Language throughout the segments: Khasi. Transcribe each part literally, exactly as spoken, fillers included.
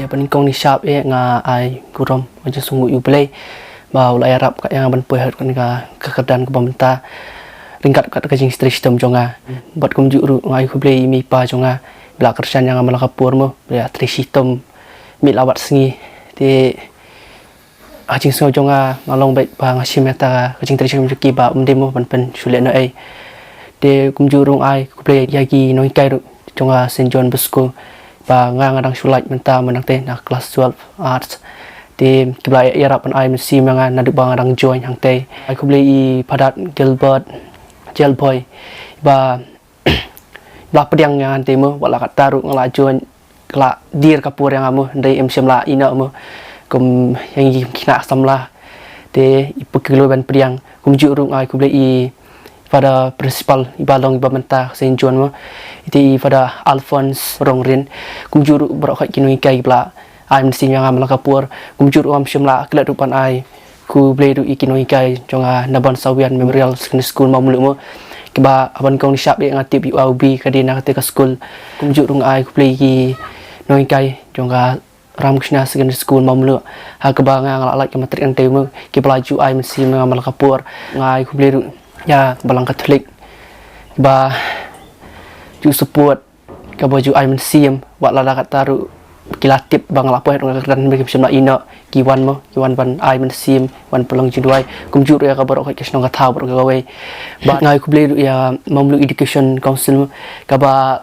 Ba nyngkong nyngkong nga ai burom, nga jingsngew ïa U Blei ba u la ïarap ïa nga ban poi ha kane ka kyrdan kaba mynta ryngkat ka jingshitom jong nga. Bad kumjuh ruh nga ai khublei ïa i mei i pa jong nga ba la kyrshan ïa nga man la ka por mo, ba la trei shitom miet la wat sngi. Te ha jingsngew jong nga nga long beit ba nga shim ïa ka jingtrei shitom jong ki ba ym dei mo ban pynshlur noh ei. Te kumjuh ruh nga ai khublei ïa ki nonghikai ruh jong nga Saint John Bosco ba nga nga dang shu lait mynta mynta te na klas twelve arts. Te ki ba la ïarap ban ai mynsiem ïa nga naduh ba nga dang join hangtei. Ai khublei ïa i Padat Gilbert Jelboy ba la pdiang ïa nga hangtei mo, wat la katta ruh nga la join, ka la dier ka por ïa nga mo, hynrei ym shym la ïehnoh mo. Kum ïa ngi ki khynnah samla te i pyrkhat ban pdiang. Kumjuh ruh nga ai khublei ïa i Father Principal i ba long i ba mynta Saint John mo, ïa i Father Alphonse Rongrin. Kumjuh ruh baroh khoit ki nonghikai ki ba la ai mynsiem ïa nga man la ka por. Kumjuh ruh ngam shym la klet ruh ban ai khublei ruh ïa ki nonghikai jong nga na Ban Sawian Memorial Secondary School Mawmluh mo, ki ba ha ban kong ni shap ïa nga tip ïa u ba ka dei na kata ka skul. Kumjuh ruh nga ai khublei ïa ki nonghikai jong nga Ramakrishna Secondary School Mawmluh, ha kaba nga nga la lait ka matric hangtei mo, ki ba la ju ai mynsiem ïa nga man la ka por. Nga ai khublei ruh ïa Balang Katholik ba ju support, kaba ju ai mynsiem, wat la da katta ruh ki la tip ba nga la poi ha kane ka kyrdan, hynrei kim shym la ïehnoh, ki wan mo, ki wan ban ai mynsiem, wan pynlong jingduwai. Kumjuh ruh ïa ka baroh khoit ka shnong ka thaw baroh kawei. Bad nga ai khublei ruh ïa Mawmluh Education Council mo, kaba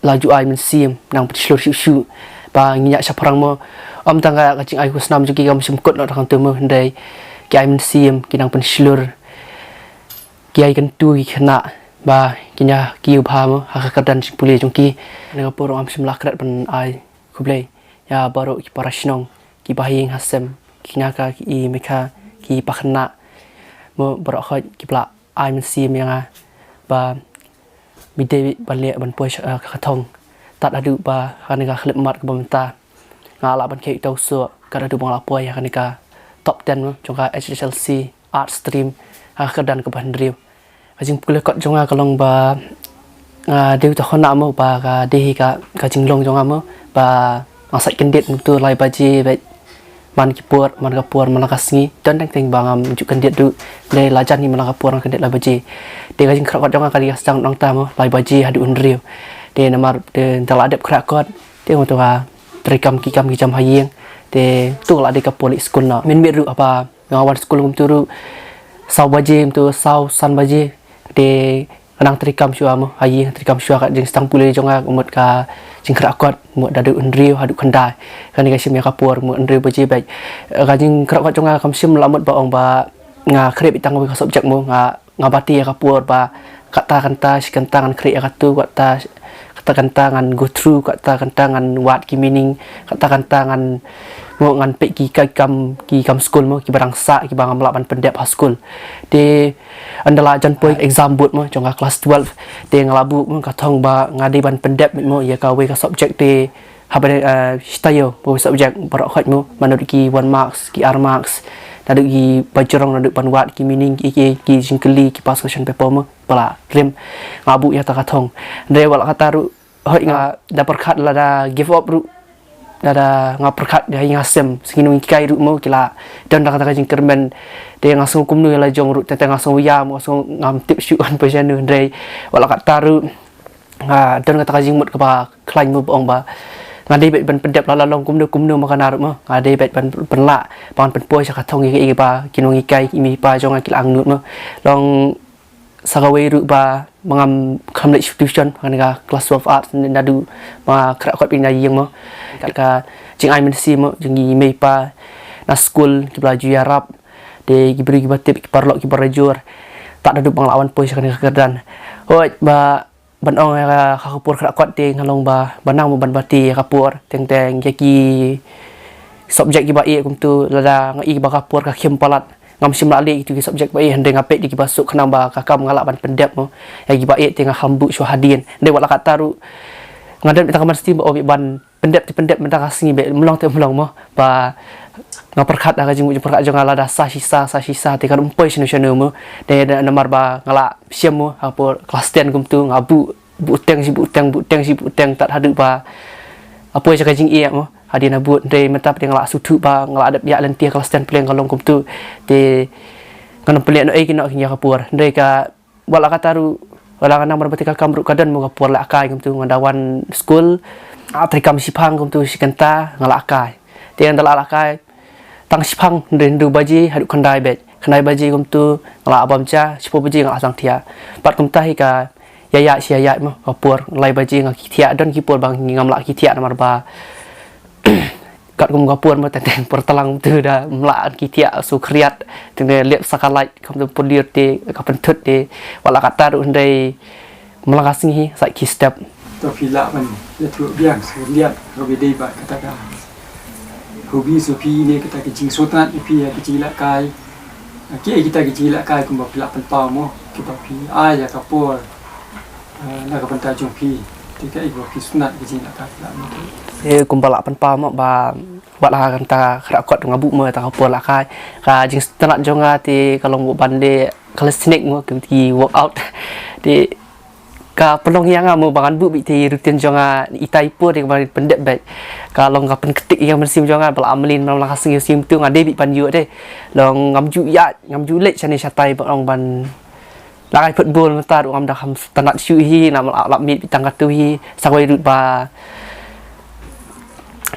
la ju ai mynsiem nang pynshlur shuh shuh ba ngin ïa shaphrang mo. Ym tang ka jingai khusnam jong ki kam shym kut noh da kata mo, hynrei ki ai mynsiem, ki nang pynshlur, ki ai kyntu ïa ki khynnah ba kin ïa kiew bha mo ha ka kyrdan jingpule jong ki. Na ka por ngam shym la klet ban ai khublei ïa baroh ki para shnong, ki bahaïing hasem, ki kñia ka, ki mei ka, ki pakhynnah mo, baroh khoit ki ba la ai mynsiem ïa nga ba mi dei ban leh ban poi sha, eh, ka thong. Tad haduh ba ha kane ka khyllipmat kaba mynta nga lah ban khie ïa uta u soh, kat haduh ba nga la poi ha kane ka top ten mo jong ka H S L C Arts Stream ha ka kyrdan kaba hynriew. Ka jingpule kot jong nga ka long ba nga dei uta u khynnah mo ba ka dei hi ka, ka jinglong jong nga mo ba nga sait kyndit mynta lai baje beit man ki por, man ka por, man la ka sngi. Don teng teng ba ngam ju kyndit ruh, dei la jan hi man la ka por nga kyndit lai baje. Te ka jingkyrkhu jong nga ka dei ka sdang nangta mo, lai baje haduh hynriew. Te namar te da la dep kyrkhu, te nga tu ka trei kam ki kam ki jam ha ïing. Te tu la dei ka pule skul na. Mynmiet ruh haba nga wan skul kumtu ruh saw baje, kumtu saw san baje. Te nga nang trei kam shuwa mo, ha ïing trei kam shuwa, ka jingsdang pule jong nga ka mut ka jingkyrkhu, mut da haduh hynriew haduh khyndai. Kane ka shim ïa ka por mut hynriew baje beit. Ka jingkyrkhu jong nga kam shym la mut ba ong ba nga khreh beit tang kawei ka subject mo, nga, nga bati ïa ka por ba kata kata shi kata ngan khreh ïa katu, kata kata kata ngan go through, kata kata ngan wad ki meaning, kata kata ngan, mo, ngan peit ki ka kam, ki kam skul mo, ki ba dang sah, ki ba ngam lah ban pyndep ha skul. Te ynda la jan poi exam board mo jong ka klas twelve, te nga la buh mo ka thong ba nga dei ban pyndep mo ïa kawei ka subject, te haba, eh, shi taïew kawei subject baroh khoit mo, mano ki one marks, ki ar marks, naduh ki ba jrong, naduh ban wad ki meaning, ki, ki, ki jingkylli, ki past question paper mo, ba la rim. Nga buh ïa kata ka thong. Hynrei wat la katta ruh, hooid nga da pyrkhat, lada give up ruh, lada nga pyrkhat ïa nga sem, sngi nonghikai ruh mo ki la don da kata ka jingkyrmen. Te nga sngew kumno ïa la jong ruh, te, te nga sngew ïa mo, nga sngew ngam tip shuh ban pyrshah noh, hynrei wat la katta ruh nga don kata ka jingmut kaba khlaiñ mo ba ong ba nga dei beit ban pyndep, la la long kumno kumno ma kane ruh mo, nga dei beit ban pynlah ban pynpoi sha ka thong ïa ki ba ki nonghikai, ki mei pa jong nga ki la angnud mo. Long sa kawei ruh ba ma ngam kham leit sha tuition, ha kane ka klas twelve arts, naduh ba nga kyrkhu beit na ïing mo. Ka, ka jingai mynsiem mo jong i mei i pa na skul ki ba la ju ïarap. Te ki briew ki ba tip, ki paralok ki ba rajur, tad haduh ba nga la wan poi sha kane ka kyrdan. Hooid, ba ban ong ïa ka, ka por kyrkhu te nga long ba, ba nang mo ban bati ïa ka por, teng teng ïa ki subject ki ba ïeit kumtu, lada nga i ba ka por ka khim palat, ngam shym la leh kitu ki subject ba ïeit, hynrei nga peit ïa ki ba suk khnang ba ka kam nga lah ban pyndep mo. Ïa ki ba ïeit te nga kham buh shuwa hadien. Hynrei wat la katta ruh nga don beit ka mynsiem ba, oh, beit ban pyndep te pyndep mynta ka sngi, beit mlong te mlong mo. Ba nga pyrkhat da ka jingmut jingpyrkhat jong nga, lada sa shi sa, sa shi sa te kan ym poi shano shano mo. Te namar ba nga la shem mo ha por klas ten kumtu, nga buh, buh teng shi buh teng, buh teng shi buh teng, tad haduh ba nga poi sha ka jingeh mo. Hadien ha bud, hynrei mynta pat nga la sngewthuh ba nga la dep ïaid lynti ha klas ten pdeng ka long kumtu. Te ngan ym pynleh noh ei ki noh ki ïa ka por. Hynrei ka, wat la katta ruh, wat la ka namar ba te ka kam ruh ka don mo ka por lehkai kumtu, nga da wan skul, ah, treikam shiphang kumtu shi kynta nga lehkai. Te nga da la lehkai tang shiphang, hynrei hynriew baje haduh khyndai beit. Khyndai baje kumtu nga la bam ja, shiphew baje nga la sdang thiah. Pat kumta hi ka ïaid ïaid shi ïaid ïaid mo ka por, lai baje nga ki thiah, don ki por ba ngam lah ki thiah namar ba katkum ka por mo teng teng por tlang tu da mlah ki thiah su khriat, teng teng lep sa ka light, kumtu por lir te ka pynthut te, wat la katta ruh hynrei mlah ka sngi hi sa ki step. To phi lah ban ïathuh biang sa liat ka ba dei ba kata ka hobby so phi ne kata ka jingsngewtynnat ïa phi ïa ka jinglehkai. Ki ei kita ka jinglehkai kumba phi lah pynpaw mo, kiba phi ai ïa ka por, eh, na ka bynta jong phi. Te ka ei ba phi sngewtynnat ka jinglehkai phi lah mo. Eh, kumba lah pynpaw mo ba wat la kata ka rakot nga buh mo ta ka por lehkai. Ka jingsngewtynnat jong nga te ka long ban leh calisthenic mo, ki workout. Te ka pynlong ïa nga mo ba ngan buh beit te routine jong nga itai i por te ba pyndep beit. Ka long ka pynktik ïa ka mynsiem jong nga ba la mlien ba la ka sngi sim tu nga dei beit ban ïoh te. Long ngam ju ïaid, ngam ju leit shane shatai ba long ban lehkai football mynta ruh ngam da kham sngewtynnat shuh hi, namar la, la miet beit tang katu hi, sa kawei ruh ba,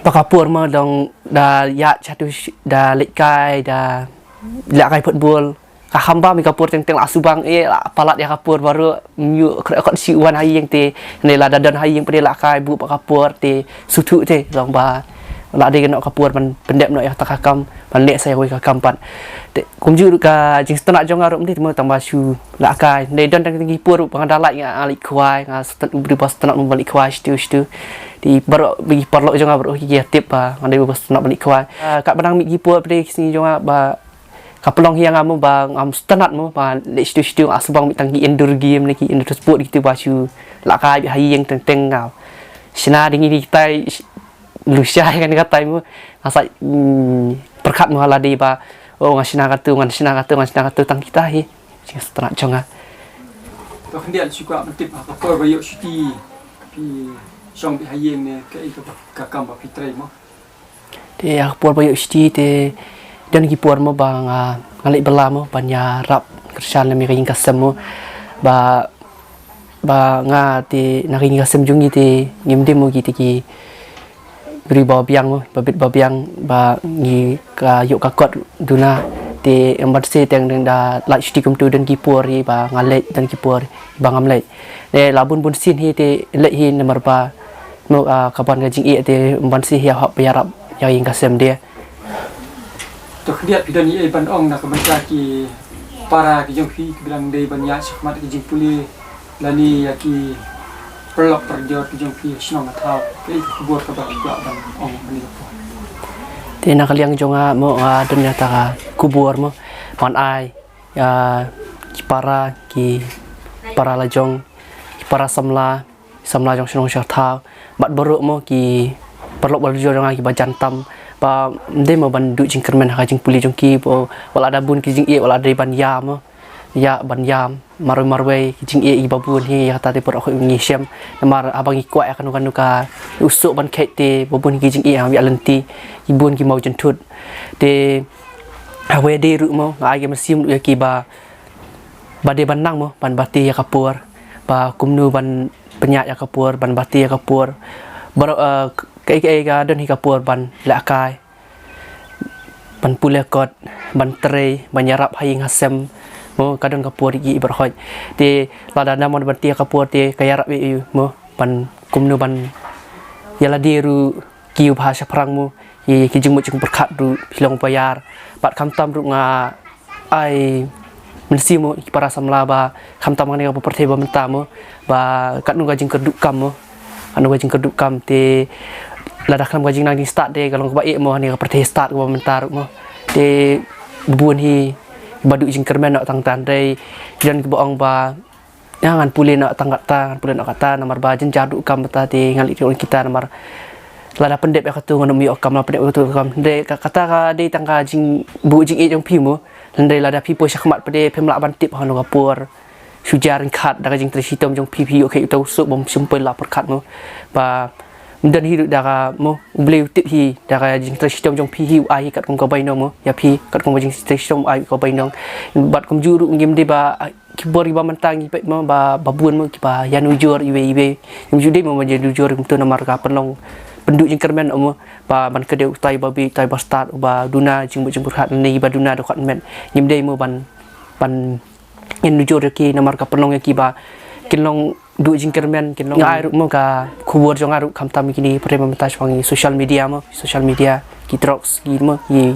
ba ka por mo long da ïaid shatu sh-, da leit kai, da lehkai football. Ka kham bam ïa ka por teng teng la subang eh, la palat ïa ka por baroh, ym ïoh khreh kot shuh wan ha ïing te, ne lada don ha ïing pat lehkai buh ba ka por te, sngewthuh te, long ba la dei noh ka por ban pyndep noh ïa kata ka kam, ban leh sa ïa kawei ka kam pat. Te kumjuh ruh ka jingsngewtynnat jong nga ruh ym dei te mo tang ba shu lehkai, ne don tang ki por ruh ba nga da lait nga leit khwai, nga sngewtynnat, u briew ba sngewtynnat mo ba leit khwai shuh shuh. Te baroh ki paralok jong nga baroh ki ïa tip ba nga dei ba sngewtynnat ba leit khwai. Ah, katba nang miet ki por pat ki sngi jong nga ba ka pynlong ïa nga mo ba ngam sngewtynnat mo ba leit shuh shuh, nga subang beit tang ki indoor game ne ki indoor sport kitu ba shu lehkai beit ha ïing teng teng nga. Shna dei ngi dei kitai, sh-, lusha ïa kane katai mo. Nga sa, mm, pyrkhat mo ha lade ba, oh, nga shna katu, nga shna katu, nga shna katu, tang kita hi. Jingsngewtynnat jong nga. To khyndiat shu kwah ban tip ha ka por ba ïoh shuti phi shong beit ha ïing ne kaei kaba ka kam ba phi trei mo. Te ha ka por ba ïoh shuti te don ki por mo ba nga, nga leit bylla mo ban ïarap kyrshan lem ïa ka ïing ka sem mo. Ba, ba nga te na ka ïing ka sem jong ngi te ngim dei mo ki te ki briew ba biang mo, ba bit ba biang, ba ngi ka ïoh ka kot duna. Te em ban se teng teng da lait shuti kumtu don ki por hi ba nga leit, don ki por ba ngam leit. Ne la bun bun sien hi te leit hi namar ba mo, ah, ka ban ka jingeh te ban si hi hap ïarap ïa ïing ka sem de. To khyndiat phi don ei ban ong na ka bynta ki para ki jong phi kiba dang dei ban ïaid shakhmat ki jingpule lane ïa ki paralok parajor ki jong phi shnong thaw, kaei ka khubor kaba phi kwah ban ong mynne ka por? Te na ka liang jong nga mo, ah, don ïa ta ka khubor mo ban ai ïa ki para, ki para la jong, ki para samla, samla jong shnong sha thaw, bad baroh mo ki paralok parajor jong nga kiba jan tam, ba ym dei mo ban duh jingkyrmen ha ka jingpule jong ki, ba wat la da bun ki jingeh, wat la dei ban ïam mo, ïa ban ïam marwei marwei ki jingeh kiba bun hi, ïa kata te paralok ngi shem, namar haba ngi kwah ïa kano kano ka u suk ban kheit te ba bun ki jingeh ha ïa lynti, ki bun ki maw jynthut. Te ha kawei de ruh mo nga ai ka mynsiem ruh ïa ki ba, ba dei ban nang mo ban bati ïa ka por, ba kumno ban pynïaid ïa ka por, ban bati ïa ka por. Baroh, eh, kaei kaei ka don hi ka por ban lehkai, ban pule kot, ban trei, ban ïarap ha ïing ha sem mo, ka don ka por ïa ki baroh. Te lada nang mo ban bati ïa ka por te ka ïarap ïa u mo ban kumno ban ïa lade ruh ki ïa bha shaphrang mo, ïa ki jingmut jingpyrkhat ruh phi long ba ïar. Bad khamtam ruh nga ai mynsiem mo ki para samla ba khamtam hangne ka pyrthei ba mynta mo, ba katno ka jingkyrduh kam mo, katno ka jingkyrduh kam te lada khlem ka jingnang jingstad te ka long kaba eh mo hangne ka pyrthei stad kaba mynta ruh mo. Te bun hi ba duh jingkyrmen noh tang tang dei ki don kiba ong ba ïa ngan pule noh tang kata, ngan pule noh kata, namar ba jynjar duh kam kata te ngan leit ïoh kita namar lada pyndep ïa katu ngan ym ïoh kam, lada pyndep ïa katu kam. Hynrei ka, kata ka dei tang ka jingbuh jingeh jong phi mo. Hynrei lada phi poi shakhmat pat phim lah ban tip hano ka por shu jia ryngkat da ka jingtrei shitom jong phi, phi ïoh kheit uta u suk bym shym poi lah pyrkhat mo. Ba Don hi ruh da ka mo, U Blei u tip hi da ka jingtrei shitom jong phi hi, u ai hi katkum ka bainong mo ïa phi, katkum ka jingtrei shitom u ai ka bainong. Bad kumjuh ruh ngim dei ba, ah, ki bor kiba mynta ngi peit mo ba, ba bun mo kiba ïanujor iwei iwei. Ngim ju dei mo ban ïanujor kumto namar ka pynlong pynduh jingkyrmen mo ba ban kdew utai ba bieit, utai ba stad, uba duna jingmut jingpyrkhat ne ba duna dkhot met. Ngim dei mo ban, ban ïanujor ïa ki namar ka pynlong ïa ki ba kin long duh jingkyrmen, kin long. Nga ai ruh mo ka khubor jong nga ruh khamtam kine pyrthei mynta shaphang social media mo, social media, ki drugs, ki mo, ki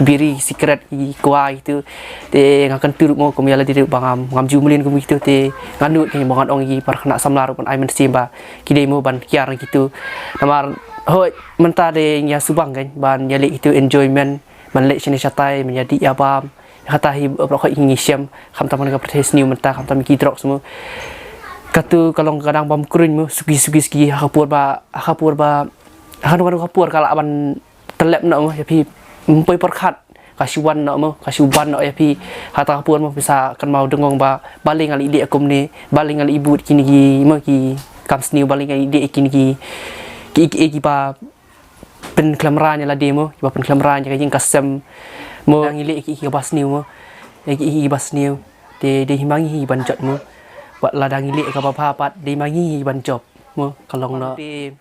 biri, ki sikret, ki kwai kitu. Te nga kyntu ruh mo kum ïa lade ruh ba ngam, ngam ju mlien kum kitu, te nga nud kane ba ngan ong ïa ki para khynnah samla ruh ban ai mynsiem ba ki dei mo ban kiar kitu. Namar hooid mynta dei ngi ïa subang kan ban ïa leh kitu enjoyment, ban leh shane shatai, ban ïa dih ïa bam. Kata hi baroh khoit ngi shem, khamtam ha ka pyrthei sniew mynta, khamtam ki drugs mo. Katu ka long ka dang bam kruiñ mo, suki suki suki ha ka por ba, ha ka por ba, ha kano kano ka por ka lah ban tyllep noh mo ïa phi, ym poi pyrkhat, ka shu wan noh mo, ka shu wan noh ïa phi. Kata ka por mo phi sa kynmaw dengong ba balei nga leh leh kumne, balei nga leh bud kine ki mo ki kam sniew, balei nga leh leh kine ki, ki, ki, ki ba pynkhlem rang ïa lade mo, kiba pynkhlem rang ïa ka ïing ka sem mo. Lada ngi leh ki, kiba sniew mo, ïa ki, kiba sniew, te dei hi ma ngi hi ban jot mo. Bad lada ngi leh kaba bha pat dei ma ngi hi ban jop mo, ka long noh. Te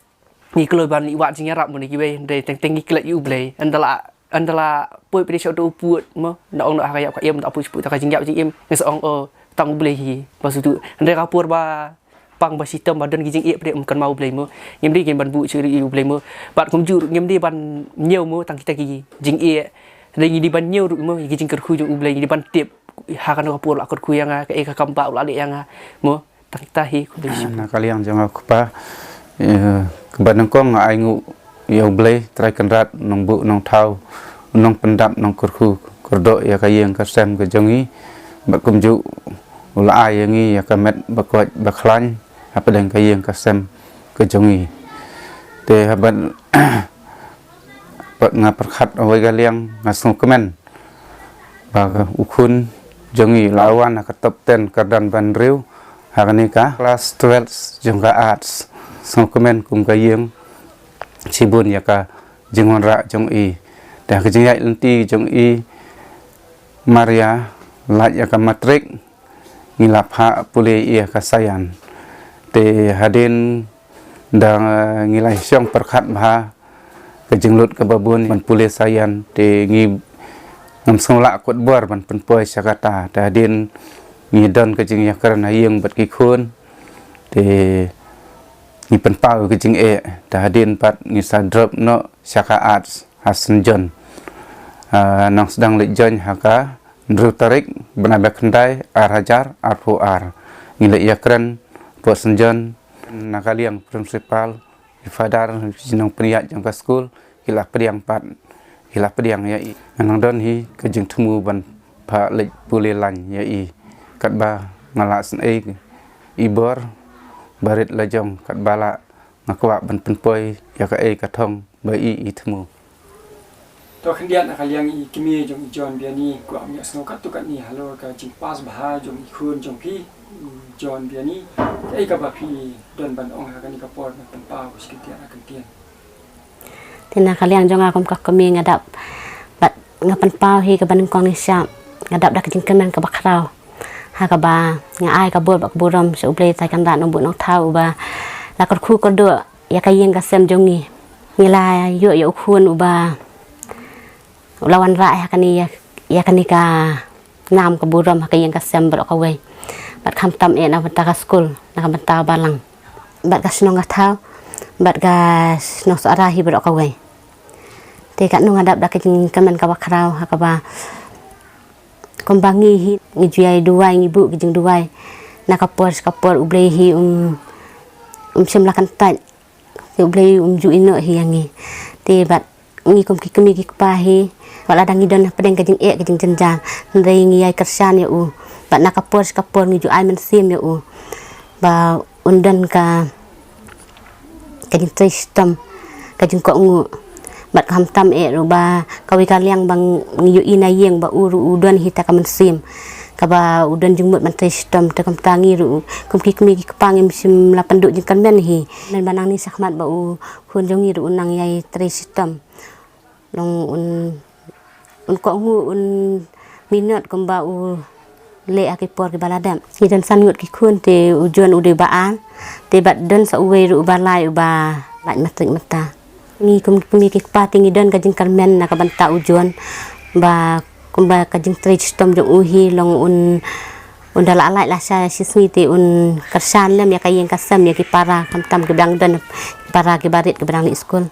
ngi kloi ban leh wad jingïarap mo na kiwei, dei teng teng ngi klet ïa U Blei. Ynda la, ynda la poi pyrshah uto u pud mo, na ong noh ha ka ïap ka im, da poi shu pud da ka jingïap jingim, ngi sa ong o tang U Blei hi ba shu tu. Hynrei ka por ba pang ba shitom ba don ki jingeh pyrshah ym kynmaw U Blei mo. Ngim dei ngin ban buh shuh ïa U Blei mo. Bad kumjuh ruh ngim dei ban ñiew mo tang kita ki jingeh. Hynrei ngi dei ban ñiew ruh mo ïa ki jingkyrkhu jong U Blei, ngi dei ban tip ha kano ka por u la kyrkhu ïa nga, kaei ka kam ba u la leh ïa nga mo. Tang kita hi, khublei shibun. Na ka liang jong nga kpa, eh, kaba nyngkong nga ainguh ïa U Blei Trai Kynrad, Nongbuh Nongthaw, Nongpyndap Nongkyrkhu kyrdoh ïa ka ïing ka sem ka jong ngi. Bad kumjuh u la ai ïa ngi ïa ka met ba koit ba khlaiñ hapdeng ka ïing ka sem ka jong ngi. Te haba pat nga pyrkhat ha kawei ka liang nga sngewkmen ba u khun jong ngi la wan ha ka top ten kyrdan ba hynriew ha kane ka class twelve jong ka arts. Sngewkmen kum ka ïing shibun ïa ka jingwanrah jong i. Te ha ka jingïaid lynti jong i mar ïa lait ïa ka matrik ngi la phah pule ïa ka science. Te hadien da ngi la shong pyrkhat bha ka jinglut kaba bun ban pule science, te ngi ngam sngewlah kut bor ban pynpoi sha kata. Te hadien ngi don ka jingïakren ha ïing bad ki khun, te ngi pynpaw ka jingeh. Te hadien pat ngi sa drop noh sha ka arts ha Saint John. Ah, nang sdang leit join ha ka hynriew tarik bnai ba khyndai ar hajar arphew ar. Ngi leit ïakren pdeng Saint John, na ka liang principal, ki father, ki nongpynïaid jong ka skul, ki la pdiang pat, ki la pdiang ïa i. Nga nang don hi ka jingthmu ban phah leit pule lain ïa i. Katba nga la sngewthuh i bor barit la jong, katba la nga kwah ban pynpoi ïa kaei ka thong ba i i thmu. To khyndiat na ka liang i kmie jong i John Biani, kwah ïa sngew katto katne halor ka jingpass bha jong i khun jong phi John Biani. Kaei kaba phi don ban ong ha kane ka por ban pynpaw sha ki tiar ha kyntien. Te na ka liang jong nga kum ka kmie nga dap bad nga pynpaw hi kaba nyngkong nyngshap, nga dap da ka jingkmen kaba khraw ha kaba nga ai ka bor bad ka burom sha U Blei Trai Kynrad Nongbuh Nongthaw uba la kyrkhu kyrdoh ïa ka ïing ka sem jong ngi. Ngi la ïoh ïa u khun uba u la wanrah ïa kane, ïa, ïa kane ka nam ka burom ha ka ïing ka sem baroh kawei. Bad khamtam eh na ka bynta ka skul, na ka bynta ka balang, bad ka shnong ka thaw, bad ka shnong Sohra hi baroh kawei. Te katno nga dap da ka jingkmen kaba khraw ha kaba kumba ngi hi ngi ju ïai duwai, ngi buh ki jingduwai na ka por sha ka por, U Blei hi um, um shym la kyntait. Te U Blei um ju ïehnoh hi ïa ngi. Te bad ngi kum ki kmie ki kpa hi, wat la dang ngi don hapdeng ka jingeh ka jingjynjar, hynrei ngi ïai kyrshan ïa u. Bad na ka por sha ka por ngi ju ai mynsiem ïa u ba un don ka, ka jingtrei shitom, ka jingkohnguh. Bad khamtam eh ruh ba kawei ka liang ba ngi ïohi na ïing ba u ruh u don hi ta ka mynsiem. kaba u don jingmut ban trei shitom, te kumta ngi ruh kum ki kmie ki kpa ngim shym la pynduh jingkyrmen hi. Mynba nangne shakhmat ba u khun jong ngi ruh u nang ïai trei shitom, long un, un kohnguh, un minot kumba u leh ha ki por kiba la dep. Ngi don san ngut ki khun, te u John u dei uba ar, te bad don sa uwei ruh uba lai uba lait matrik mata. Ngi kum ki kmie ki kpa te ngi don ka jingkyrmen na ka bynta u John, ba kumba ka jingtrei shitom jong u hi long un, un da la lait la shai shisngi te un kyrshan lem ïa ka ïing ka sem, ïa ki para, khamtam kiba dang don, para kiba rit kiba dang leit skul.